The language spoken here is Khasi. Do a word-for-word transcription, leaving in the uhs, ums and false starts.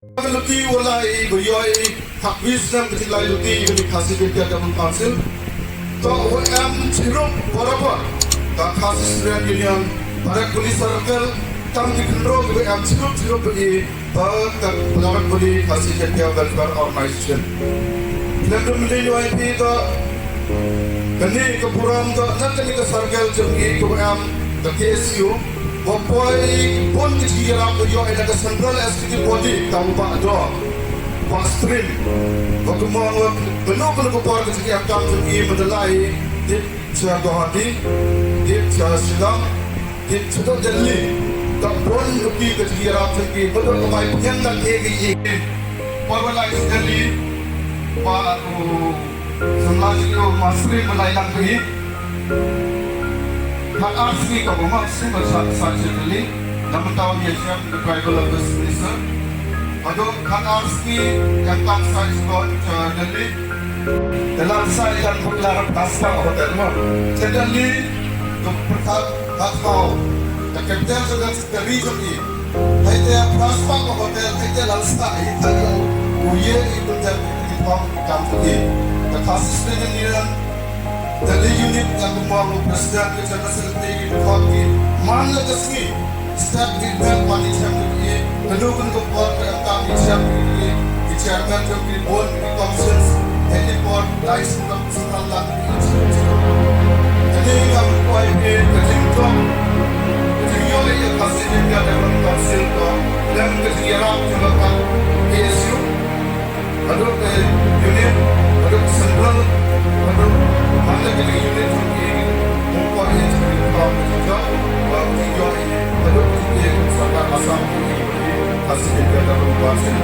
Ka luti u lai ba ïoh i ha ka wi snem ka jinglai luti ïa ka Khasi Jaintia Development Council. To u em chirup borabor ka Khasi Student Union Barekpuli Circle, tang ki khynraw kiba em chirup chirup ba i ba ka Barekpuli Khasi Jaintia Welfare Organization. Lem dum dei ïoh i phi to kane ka burom to na kane ka circle jong i kiba em ka K S U. Ba poi bun ki jingïarap ba ïoh ïa ka Central Executive Body, ka u Bah Doh, Bah Spring. Ba kumno ba kano kano ka por ka jingïarap kam jong i, mynta lai dip sha Guwahati, dip sha Shillong, dip sha Delhi. Ka bun ki ka jingïarap jong i, ba ka bai pynïang da ke ki i. Por ba lai sha Delhi, ba u Samla ji u Bah Spring ba lai lang phi. Khat ar sngi ka ba ma sngi ba sa sa ji li. Namar ta u ïa shem the tribal affairs minister. Haduh khat ar sngi ka tang sa ji ko cha Delhi. Dalam sa jan putlar Paspa Hotel ma. Cha Delhi ka putlar Paspa. Ka capital jong ka region i. Hai te Paspa ka hotel, hai te lang sa i, hai te u ye i pun jan i pun kam i. Ka Khasi Student Union Delhi unit ka kumno u president ka General Secretary i pun ki. Man la ka sngi. Step i ben man i chem i. Ka du kun ka por ka kam i chem i. I chairman ka i board i commissions. Hai i board, dai sum ka Kane ka kwai ke ka jingthoh, ka jingïoh ïa ka Khasi Jaintia Development Council ko, lem ka jingïarap jong ka K S U, haduh ka unit, haduh ka central, haduh man la ka unit jong ki, kum ko ïa ka jingthoh, ka jingthoh, ka jingïoh ïa, haduh ka jingïoh ïa ka sorkar Assam, ka Khasi Jaintia Development Council.